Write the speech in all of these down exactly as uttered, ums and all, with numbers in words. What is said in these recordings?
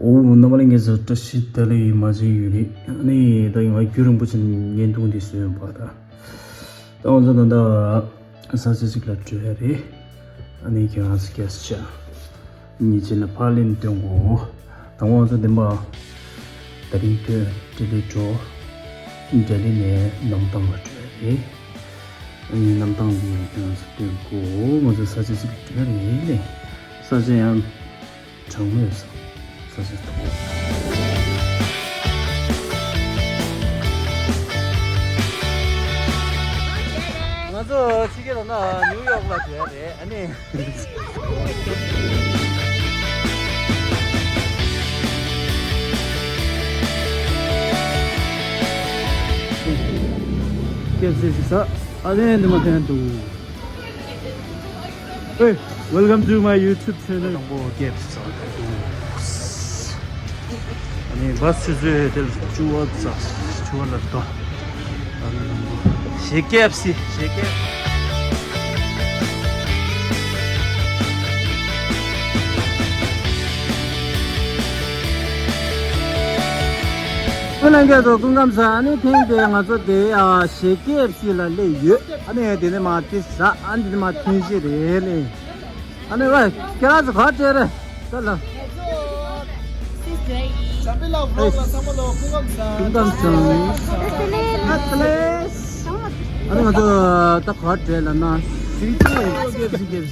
ཨོ། རྣམ་པ་ལྷན་རྒྱས་ཚོ་བཀྲ་ཤིས་བདེ་ལེགས། མ་བྱན་ཡུན་རིང་། ཨ་ནི་ད་ང་རྒྱུན་རིང་པོ་ཅིག་བརྙན་ཐུང་འདི་བཟོས་ཡོད་པ། ད་ད་ང་ཚོ་ད་ལྟ་ས་ཆ་ཅིག་ལ་འགྲོ་ཡ་རེད། ཨ་ནི་ཁྱེད་རང་ཚོ་སྐྱེལ་ས་ཆ་ཉིན་བྱེད་ལ་ཕར་ལེན་སྟོན་གོ། ད་ང་ཚོ་འདི་མ་ད་རིང་ཐོན་ལྡི་ལི་འགྲོ། ལྡི་ལི་ནས་གནམ་ཐང་ལ་འགྲོ་ཡ་རེད། ཨ་ནི་གནམ་ཐང་འདི་ཁྱེད་རང་ཚོ་སྟོན་གོ། ང་ཚོ་ས་ཆ་ཅིག་ལ་འགྲོ་ཡ་རེད་ནས། ས་ཆ་ཡང་གྲང་མོས་ས་ཆ་ཐོག་ང་ཚོ་ཕྱི་རྒྱལ་ལ་ན་ནིའུ་ཡོག་ལ་འགྲོ་ཡ་རེད། ཨ་ནི་སྐྱེལ་ས་ཞིག་ས། ཨ་ནི་འདི་མ་ཐན་འདུག Hey, welcome to my YouTube channel. དང་པོ་སྐྱེལ་ས་འདུག་ཨ་ནི་བཱས་ཆུ་ཚོད་དེ་ལ་བཅུ་པ་ཙམ། བཅུ་པ་ལ་འགྲོ། ཨ་ནི་དང་པོ་གཞས་སྐྱེལ་ས། གཞས་སྐྱེལ། ཁོང་རྣམ་པ་ཚོ་སྐུ་ཁམས་བཟང་། ཨ་ནི་ཐེངས་འདིར་ང་ཚོ་དེ་ཨ་གཞས་སྐྱེལ་ས་ལ་སླེབས་ཡོད། ཨ་ནི་དེ་ནས་མར་དེ་ཟ། ཨ་ནི་དེ་ནས་མར་ཐོན་གཞི་རེད་ལེ། ཨ་ནི་ཝེ་ཁྱེད་རང་ཚོ་ག་བར་བྲོས་རེད། ད་ལ། ཨེ། སྐུ་ཁམས་བཟང་། ཨ་ནི་ང་ཚོ་ད་ག་བར་བྲོས་ལབ་ན་སི་ཏི་སྐྱེལ་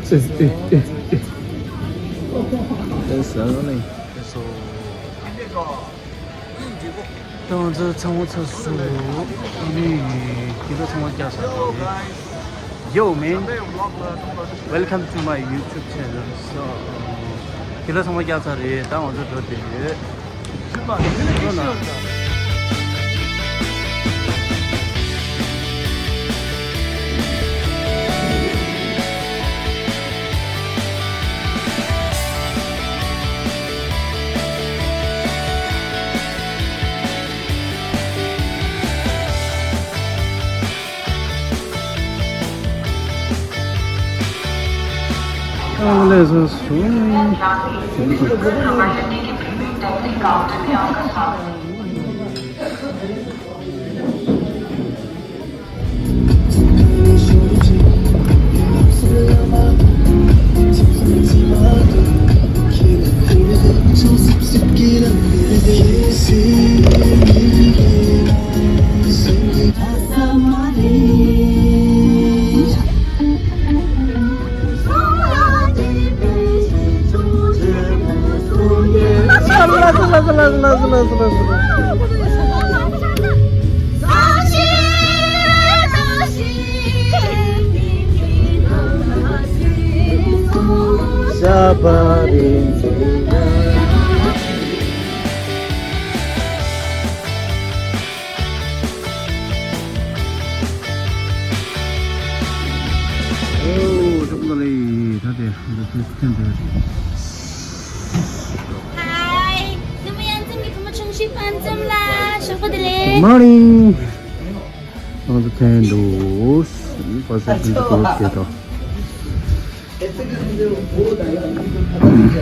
ས་སྐྱེལ་ས་ལ་དེ། ད་ང་ཚོ་ཚང་མ་ཚར་སོང་། ཨ་ནི་དེ་ཚོ་ཚང་མ་བཀྱག་ཚར་སོང་། Yo man, welcome to my YouTube channel. So དེ་ཚོ་ཚང་མ་བཀྱག་ཚར་རེད། ད་ང་ཚོ་འགྲོ་བསྡད་ཡོད། Hi, ནུ་མོ་ཡང་ཚང་གི་བུ་མོ་ཆུང་ཤོས་ཕན་ཚུན་ལ་ཞོགས་པ་བདེ་ལེགས། Morning. ང་ཚོ་ཕན་འདུག་བ་ས་ཕན་ཚུན་གོ་བར་བྱེད་དོ།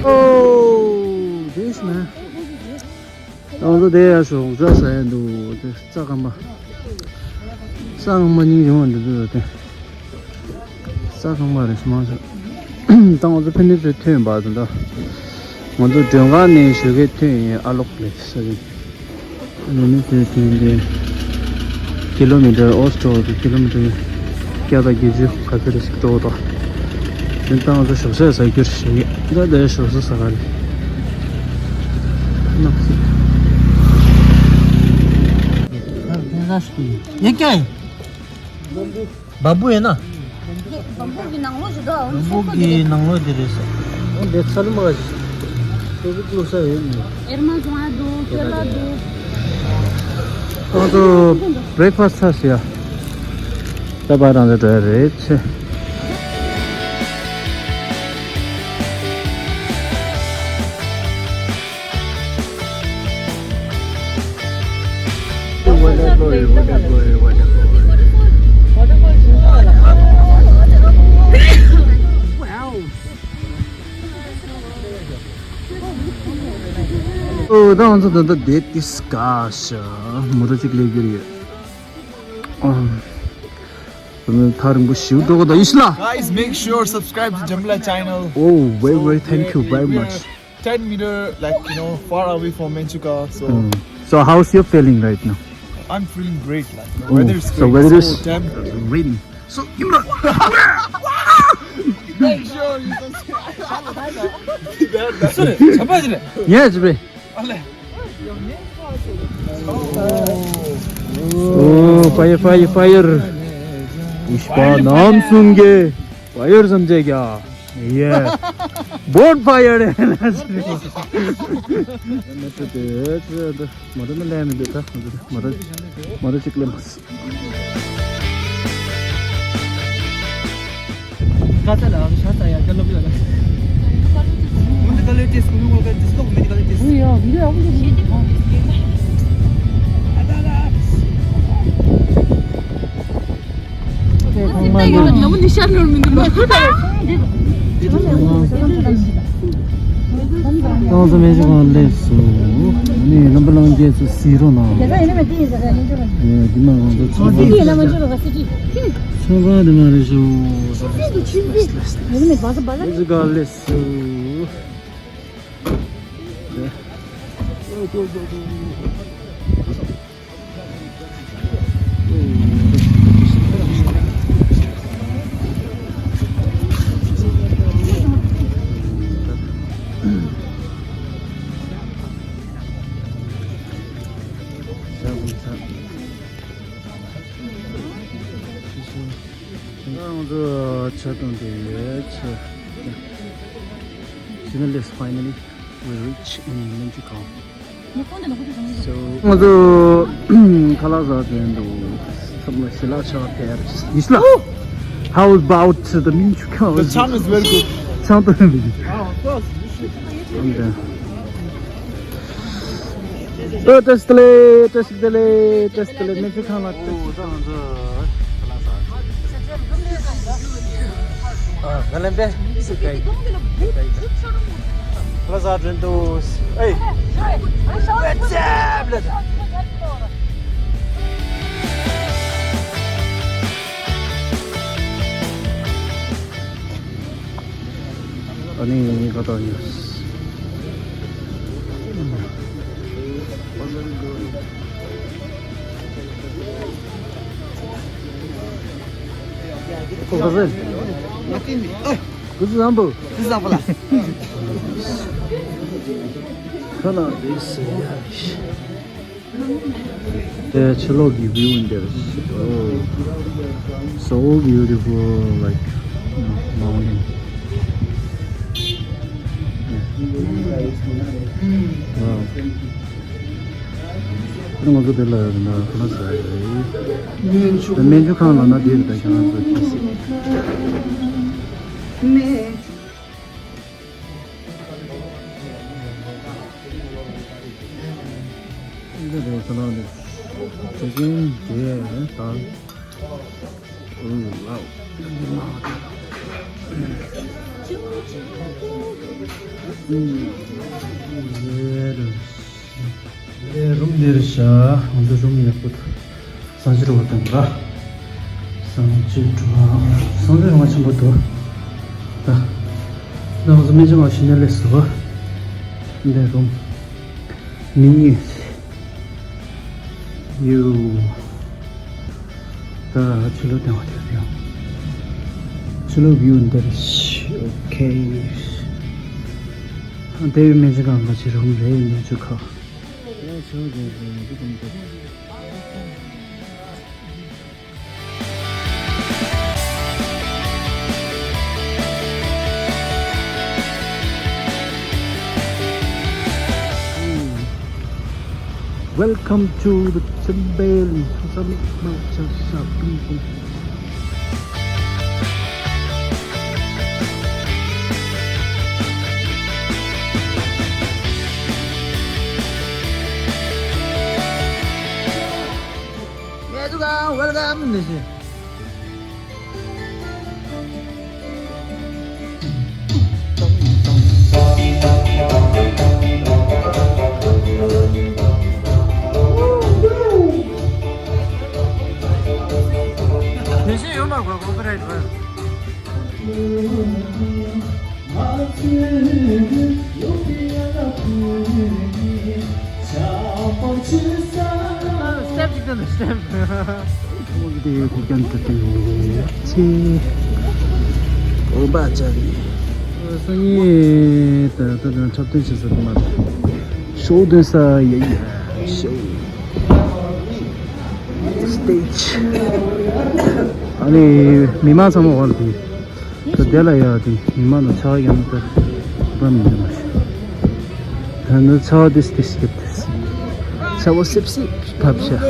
Oh, this man. ང་ཚོ་དེ་ཡར་ཞོགས་ཇ་ཟ་ཡ་འདུག་དེ་རྩྭ་ཁང་པ། རྩྭ་ཁང་པ་སྙིང་རྗེ་མོ་འདི་འདུག་དེ། རྩྭ་ཁང་པ་རེད་སྨ་རེད། ང་ཚོ་ཕན་ཚུན་ཐོན་པ་དང་། ད་ང་ཚོ་མགྲོན་ཁང་ནས་ཞོགས་ཀས་ཐོན་ཡིན། ཨ་ལོག་ལས་ས་རིང་། ཨ་ནི་ཚོའི་དེ་འདི་ཀི་ལོ་མི་ཊར། ཨོ་སི་ཊོ་དེ་ཀི་ལོ་མི་ཊར་བརྒྱ་དང་བརྒྱད་ཅུ་ག་ཚོད་རེ་ཞིག་འགྲོ་འདུག་དེ་ད་ང་ཚོ་ཞོགས་ཟས་ཟ་རྒྱུར་ཞོགས་ཀས་ད་ལྟ་ཞོགས་ཟས་ཟ་ག་རེད། ཡེ་ཀྱེ། བམ་བུ་ཡིན་ན། བམ་བུ་གི་ནང་ལོགས་ཞིག་འདུག་བམ་བུ་གི་ནང་ལོགས་དེ་རེད་ཟེར། འོ་འདི་ཚ་ལུ་མ་ཞིག་ཏོ་བུ་ཀླུ་ས་ཡོད་ནི། ཨེར་མ་བཟུང་ཨ་འདུག་ཀེ་ལ་འདུག་ཁོང་ཚོ་བྷི་རེག་ཕ་སི་ཚ་ཟེར་ཡ། ད་བར་རང་ཚོ་འགྲོ་ཡ་རེད་ཆེ། ཨོ། ད་ང་ཚོ་ད་ལྟ་བསྡད་དེ་སྐ་ཤ་མོ་ཊ་གཅིག་སླེབས་ཀྱི་རེད། ཨམ། ཐག་རིང་པོ་ཞིག་འགྲོ་གི་འདུག་ཡེ་ཤེས་ལགས། Guys, make sure subscribe to Jamila channel. Oh, very, very thank you very much. Ten meter, like, you know, far away from Manchukuo, so. Mm. So how's your feeling right now? I'm feeling great, like, you know, oh, weather is so great. Weather is so damn good. Raining. So, Imran. Make sure you subscribe. Yes, bro. Oh, fire, fire, fire. Pushpa नाम सुन के fire समझे क्या? ये bonfire है। མ་རེད་ན་ལས་མི་འདུག་ད། མ་རེད། མ་རེད་ཅིག་ལས་མ། ཁོང་ཚོ་མེ་ཤི་ཁང་སླེབས་སོང་། ནི་རྣམ་པ་ལྷན་རྒྱས་ཚོ་གཟིགས་རོགས་གནང་། ཨེ། འདི་མ་ང་ཚོ་ཚོང་ཁང་། ཚོང་ཁང་འདི་མ་རེད་ཤོག་མེ་ཤི་ཁང་སླེབས་སོང་། ང་ཚོ་ཆ་གཏོང་དེ་ཡོད་ཆེ། Finally, finally, we reach in Minchukang. So, ང་ཚོ་ཁ་ལག་ཟ་དོན་དུ་ཚང་མ་ཞལ་ལག་ཆགས་ཕེབས། ཡེ་ཤེས་ལགས། How about the Minchukang? The chang is very good. ཆང་དོན་བི། Oh, of course. ཨོ། བཀྲ་ཤིས་བདེ་ལེགས། བཀྲ་ཤིས་བདེ་ལེགས། བཀྲ་ཤིས་བདེ་ལེགས། མེ་ཤི་ཁང་ལ་བཀྲ་ཤིས་བདེ་ལེགས། ཨ། ང་ལ་འབད་སུ་ག་ཡི་ལ་ཟ་དྲན་དུ། ཨེ། What's up, brother? ཨ་ནི་ག་ད་ཡོད། ཁོ་ག་ཟེར། ཨེ། གུ་སུ་བཟང་པོ། གུ་སུ་བཟང་པོ་ལགས། ཁ་ལག་འདི་ཟེར་ཡ། ཕྱི་ལོགས་ཀྱི་view in there is so, so beautiful, like, mountain. Wow. ང་ཚོ་དེ་ལ་ཡོད་ན་ཁོ་ན་ཟ་ཡ་རེད། མན་ཇུ་ཁང་ལ་ན་དེ་རེད། ད་ཁྱེད་རང་ཚོ་ཁྱེད་སྲིད། འདི་རེད་ཟེར་ན་འདི་ཆུ་རྒྱུན་འདི་དང་། ཨུ་ཝའོ། འདི་མ་འདི་རེད། འདི་རུམ་འདི་རེད་ཤག་ང་ཚོ་རུམ་ཡག་པོ་འདུག་གསང་སྤྱིར་བ་དང་འདྲ། གསང་སྤྱིར་བ། གསང་སྤྱིར་བ་ཆེན་པོ་འདུག་ད། ང་ཚོ་སྨན་ཆུང་བ་ཞིག་ནས་སླེབས་སོང་། འདི་རུམ་མི་གཉིས་ཡོད། ད་ཕྱི་ལོགས་སྟོན་པ་དེ་ཡང་ཕྱི་ལོགས་བིའུ་འདི་རེད། ཨོ་ཁེ། ཨ་དེ་བས་སྨན་ཆུང་ཁང་ག་ཅི་རུམ་རེད། སྨན་ཆུང་ཁང་། Welcome to the Chamberlain Summit Mountain Shopping. Welcome, welcome. སྟེབ་ཅིག་ཏུ་སྟེབ། དེ་ཁུག་ཀྱང་དུ་དེ་ཡོང་ཆེ། འོ་བ་ཅག་གི་སང་ཉིན་ད་ད་དང་འཁྲབ་སྟོན་བྱེད་ས་དུ་མ་ཤོ་སྟོན་ས་ཡ་ཡ་ཤོ། སྟེ་ཇི། ཨ་ནི་མི་མང་ཚང་མ་འོང་དེ། ད་དེ་ལ་ཡ་དེ་མི་མང་ལ་ཆ་ཡང་ད་རམ་མི་འདུག་མ་ཤེས། ད་ནི་ཚ་བ་ཏིས་ཏིས་སྐྱིད་ཏིས། ཚ་བ་སིབ་སིབ་བབས་ཤག་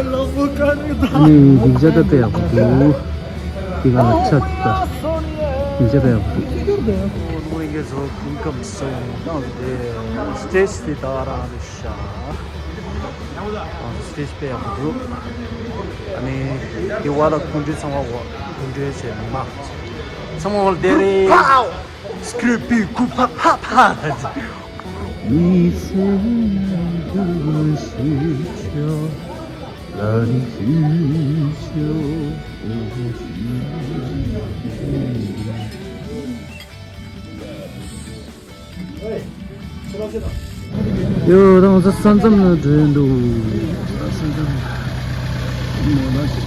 ཨ་ནི་སྡིངས་ཆ་ད་དཔེ་ཡག་པོ་འདུག་དེ་ག་ལ་ཆ་ད་སྡིངས་ཆ་དཔེ་ཡག་པོ་འདུག་ནོར་ཡ་ཚོ་སྐུ་ཁམས་བཟང་། ནང་དེ་སྟེ་ཇི་དེ་ད་རང་རེད་ཤག་སྟེ་ཇི་དཔེ་ཡག་པོ་འདུག་ཨ་ནི་དེ་བ་ལ་ཁོང་ཁྲོའི་ཚང་མ་འོ་ཁོང་ཁྲོའི་བྱས་མི་མང་ཚང་མ་འོ་དེ་རེད། སྐུ་པི་ཀུ་ཕ་ཕ་ཕ། མི་སེམས་འདུ་ཤེས་ཆོག་ལ་རིག་ཤེས་ཆོག་ཡོ། ད་ང་ཚོ་ས་མཚམས་ལ་འགྲོ་ཡི་འདུག་ས་མཚམས་མོ་ལ་ཅིག་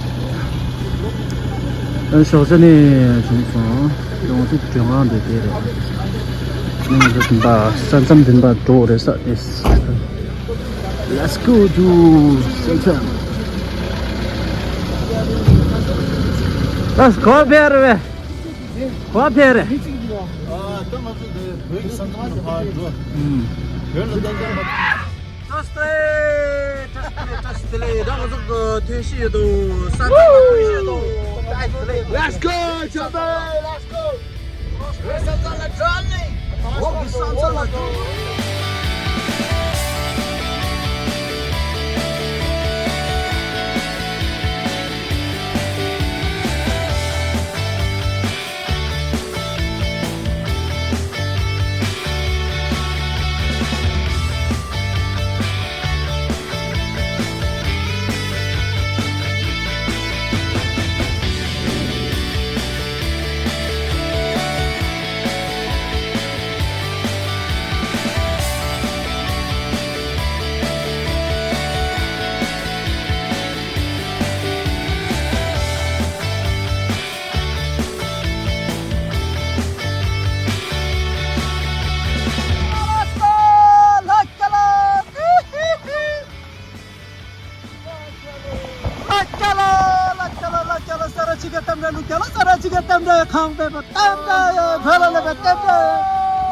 ཨ་ཞོགས་ཇ་ནས་བྱུང་སོང་། ད་ང་ཚོ་མགྲོན་ཁང་འདི་དེ་རེད། ང་ཚོ་འདི་པ་ས་མཚམས་འདི་པ་འགྲོ་རེད་ས་དེ། Let's go to ས་མཚམས། Let's go there. ག་པར་ཕེབས་རེད། ཨ་ད་ང་ཚོ་འདི་བོད་ཀྱི་ས་མཚམས་ལ་ཕར་འགྲོ། ཨུམ། བོད་ལ་ད་ད་ང་། བཀྲ་ཤིས་བདེ་ལེགས། བཀྲ་ཤིས་བདེ་ལེགས། བཀྲ་ཤིས་བདེ་ལེགས། ད་ང་ཚོ་ཐོན་བཞིན་ཡོད་དོ། ས་མཚམས་ལ་ཐོན་བཞིན་ཡོད་དོ། Let's go, Chamberlain, let's go. བོད་ས་མཚམས་ལ་འགྲོ་ནི། བོད་ཀྱི་ས་མཚམས་ལ་འགྲོ། ལ་ཀྱ་ལ། ལ་ཀྱ་ལ། ལ་ཀྱ་ལ། ལ་ཀྱ་ལ། ལ་ཀྱ་ལ། ས་ར་ཆི་ག་ཏམ་ར་ལུ་ཀྱ་ལ། ས་ར་ཆི་ག་ཏམ་ར་ཁང་པའི་པ་ཏམ་ར་ཡ་བ་ལ་ལ་པ་ཏམ་ར་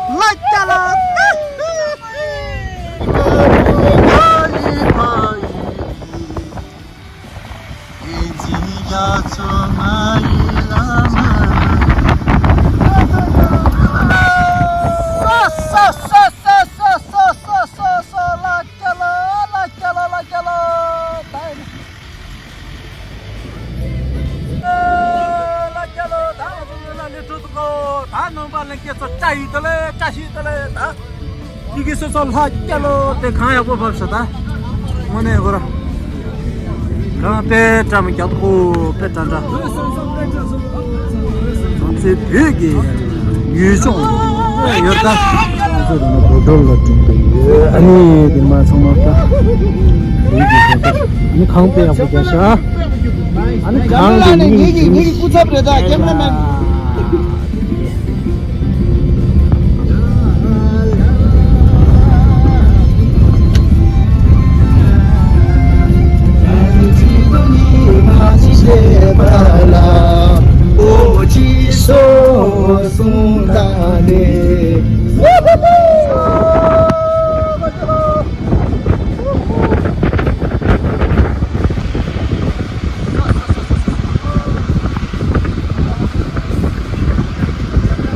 ཡ། ལ་ཀྱ་ལ། ལ་ཀྱ་ལ། ལ་ཀྱ་ལ། ལ་ཀྱ་ལ། ད་ཡིན། ལ་ཀྱ་ལ། ད་ང་ཚོ་ཡོད་ལ་ལས་འགྲོ་འདུག་གོ། ད་ནང་པ་ལ་སྐྱེ་ཚོ་བཀྲ་ཤིས་བདེ་ལེགས། བཀྲ་ཤིས་བདེ་ལེགས། ད་ཡི་གེ་སོ་སོ་ལ་ཀྱ་ལ་དེ་གང་ཡག་པོ་བབས་ཤག་ད་དངོས་གནས་གོ་ར་གང་དཔེ་བཀྲ་མི་རྒྱག་གོ། དཔེ་བཀྲ་འདྲ། ང་ཚོའི་བོད་ཀྱི་ཡུལ་ལྗོངས། ཡོད་ད། ང་ཚོ་རང་ནས་བོད་ལ་འགྲོ་གི་ཡོད། ཨ་ནི་དེ་མ་ཚང་མ་ད། ཨ་ནི་གང་དཔེ་ཡག་པོ་རྒྱག་ཤག་ཨ་ནི་གང་དེ་ངེད་ཀྱི་ངེད་ཀྱི་སྐུ་ཚབ་རེད་ད། ཀེམ་ར་མེན།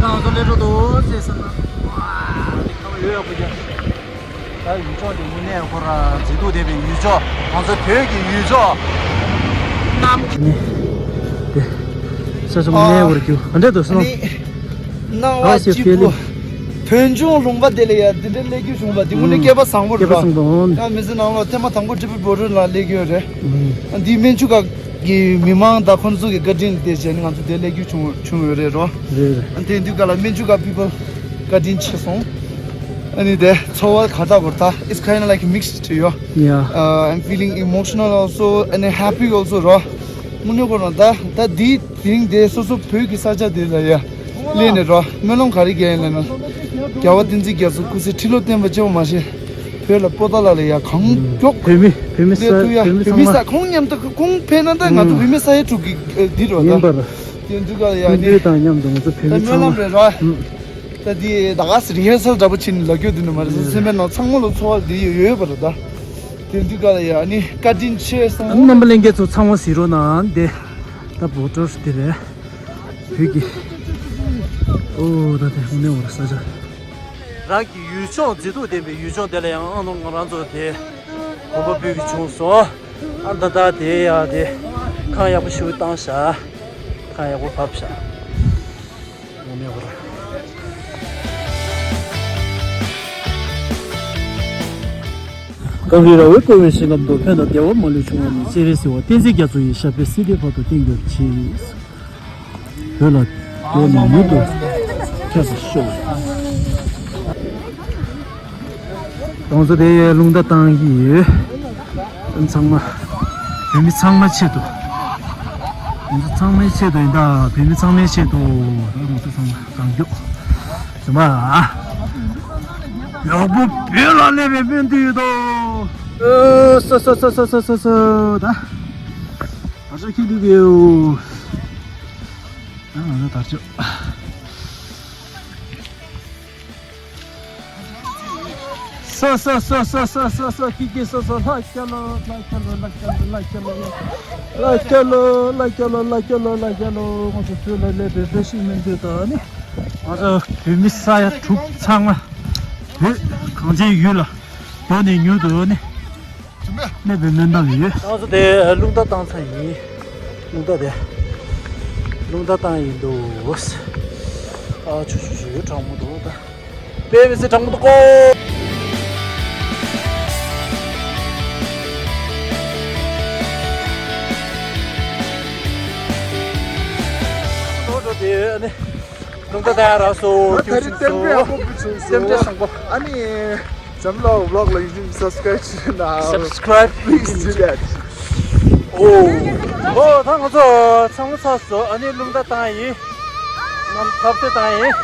ང་ཚོ་སླེབས་འགྲོ་འདུག་ཟེར་ཟེར་ན། ཝ། འདི་ཁ་བ་ཡོད་ཡག་པོ་རྒྱག་ད་ཡུལ་ཕྱོགས་དེ་དངོས་གནས་ཁོ་རང་མཛེས་སྡུག་ལྡན་པའི་ཡུལ་ཕྱོགས། ང་ཚོ་བོད་ཀྱི་ཡུལ་ཕྱོགས་གནམ་གྱི་ནི། དེ་ས་ཆ་དངོས་གནས་བར་རྒྱུ་ག་འདྲས་འདུག་སོང་། སྣང་བ་སྐྱིད་པོ། བོད་ལྗོངས་ལུང་པ་དེ་ལ་ཡ་འདི་འདྲའི་སླེབས་རྒྱུ་བྱུང་བ་འདི་དངོས་གནས་སྐལ་པ་བཟང་པོ་རེད་པ། སྐལ་པ་བཟང་པོ། ང་མི་ཚེ་ནང་ལ་ཐེངས་མ་དང་པོ་ཊི་པི་བོ་ཊར་ལ་སླེབས་ཀྱི་ཡོད་རེད། འདི་སྨན་ཆུ་ཁ་གི་མི་མང་དང་ཁོང་ཚོ་གི་བཀའ་དྲིན་དེ་བྱས་ནས་ང་ཚོ་དེ་སླེབས་རྒྱུ་བྱུང་བྱུང་ཡོད་རེད་རོ། རེད་རེད། དེ་དུས་ག་ལ་སྨན་ཆུ་ཁ་པི་པལ་བཀའ་དྲིན་ཆེ་སོང་། ཨ་ནི་དེ་ཚོར་བ་ག་ད་གོ་ད། It's kind of like mixed to you. Yeah. Uh, I'm feeling emotional also and happy also རོ། དངོས་གནས་ཁོ་རང་ད་ད་འདི་དེ་རིང་དེ་སོ་སོ་བོད་ཀྱི་ས་ཆ་དེ་ལ་ཡ་སླེབས་ནས་རོ། སྨོན་ལམ་ག་རེ་རྒྱག་ཡིན་ལབ་ན། རྒྱལ་བ་བསྟན་འཛིན་རྒྱ་མཚོ་སྐུ་ཚེ་ཁྲི་ལོ་བརྟན་པ་བཅས་པ་མ་ཟད། བོད་ལ་པོ་ཏཱ་ལ་ལ་ཡ་གང་མགྱོགས་བོད་མི་བོད་མི་ས་སླེབས་ཐུབ་ཡ། བོད་མི་བོད་མི་ཚང་ས་མ་ཁོང་མཉམ་དུ་ཁོང་ཕེབས་ན་ད་ང་ཚོ་ཨུམ་བོད་མི་ས་ཡ་དྲུག་གི་ཨ་འདི་རོ་ད། ཡིན་པར། དེ་འདུག་ག་ཡ་ནི། ཀུན་སྤྱོད་དང་མཉམ་དུ་ང་ཚོ་བོད་མི་ཚང་མ། སྨོན་ལམ་རེད་ར། ཨུམ། ད་དེ་ད་ག་སེ་རི་ཧར་སལ་འདྲ་པོ་བྱས་ནས་ལབ་རྒྱུ་འདི་ནི་མ་རེད། ཨུམ། སེམས་པའི་ནང་ཚང་མ་ལ་ཚོར་བ་འདི་ཡོད་ཡོད་པ་རེད་ད། དེ་འདུག་ག་ཡ་ནི་བཀའ་དྲིན་ཆེ་སོང་། རྣམ་པ་ལྷན་རྒྱས་ཚོ་ཚང་མ་གཟིགས་རོགས་གནང་། འདི་ད་བོ་ཊར་འདི་རེད། བོད་ཀྱི། ཨོ་ད་དེ་དངོས་གནས་འོ་ར་ས་ཆ། རང་གི་ཡུལ་ལྗོངས་མཛེས་སྡུག་ལྡན་པའི་ཡུལ་ལྗོངས་དེ་ལ་ཡང་ཨ་ནོ་ང་རང་ཚོ་དེ་གོམ་པ་སྤོས་ཀྱི་བྱུང་སོང་། ཨ་ད་ད་དེ་ཡ་དེ་ཁང་ཡག་པོ་ཞིག་བཏང་ཤག་ཁང་ཡག་པོ་བབས་ཤག་ངོ་མས་བར། གངས་རི་ར་བས་བསྐོར་བའི་ཞིང་ཁམས་དུ། ཕན་དང་བདེ་བ་མ་ལུས་འབྱུང་བ་ནི། སྤྱན་རས་གཟིགས་དབང་བསྟན་འཛིན་རྒྱ་མཚོ་ཡི། ཞབས་པད་སྲིད་མཐའི་བར་དུ་བརྟན་གྱུར་ཅིག་བོད་ལ་མགྱོགས་ནས་མྱུར་དུ་ཁྱབ་པར་ཤོག་ང་ཚོ་དེ་རླུང་རྟ་བཏང་གི་ཡོད། ཚང་མ་བོད་མི་ཚང་མ་ཆེད་དུ། ང་ཚོ་ཚང་མའི་ཆེད་དུ་ཡིན་ད། བོད་མི་ཚང་མའི་ཆེད་དུ། ད་ང་ཚོ་ཚང་མ་གང་མགྱོགས་བྱུང་བ། ཡག་པོ་བོད་ལ་སླེབས་པའི་སྨོན་འདུན་ཡོད་དོ། ཨོ་སོ་སོ་སོ་སོ་སོ་སོ་སོ་ད། དར་ལྕོག་འཁྱེར་འདུག་གི་ཡོད། ཨ་ང་ཚོ་དར་ལྕོག་སོ་སོ་སོ་སོ་སོ་སོ་སོ་ཀི་ཀི་སོ་སོ་ལྷ་སྐྱ་ལོ་ལྷ་སྐྱ་ལོ་ལྷ་སྐྱ་ལོ་ལྷ་སྐྱ་ལོ་ལྷ་སྐྱ་ལོ་ལྷ་སྐྱ་ལོ་ལྷ་སྐྱ་ལོ་ལྷ་སྐྱ་ལོ། ང་ཚོ་བོད་ལ་སླེབས་པའི་བཀྲ་ཤིས་སྨོན་འདུན་དང་ནི། ང་ཚོ་བོད་མི་ས་ཡ་དྲུག་ཚང་མ་བོད་གངས་ཅན་ཡུལ་ལ་མགྱོགས་ནས་མྱུར་དུ་ནི། སླེབས་པའི་སྨོན་འདུན་ཡོད། ང་ཚོ་དེ་རླུང་རྟ་བཏང་ཚར་ཡིན། རླུང་རྟ་དེ། རླུང་རྟ་བཏང་ཡིན་འདུག་ཨ་ཆུ་ཆུ་ཆུ་གྲང་མོ་འདུག་ད། དཔེ་མི་སྲིད་གྲང་མོ་འདུག་གོ། ལོ་འགྲོ་དེ་ནི། རླུང་རྟ་བཏང་ཡ་རག་སོང་། ད་རེས་རྟེན་འབྲེལ་ཡག་པོ་བྱུང་སོང་། རྟེན་འབྲེལ་བཟང་པོ། ཨ་ནི། འཇམ་ལགས་ཝི་ལོག་ལ་ཡིན་ཅིང་སབ་སི་ཀ་རའིབ་བྱེད་ན། Subscribe, please do that. ཨོ། ཨོ་ད་ང་ཚོ་ཚང་མ་ཚར་སོང་། ཨ་ནི་རླུང་རྟ་བཏང་ཡིན། ནམ་ཐབས་ཤེས་བཏང་ཡིན།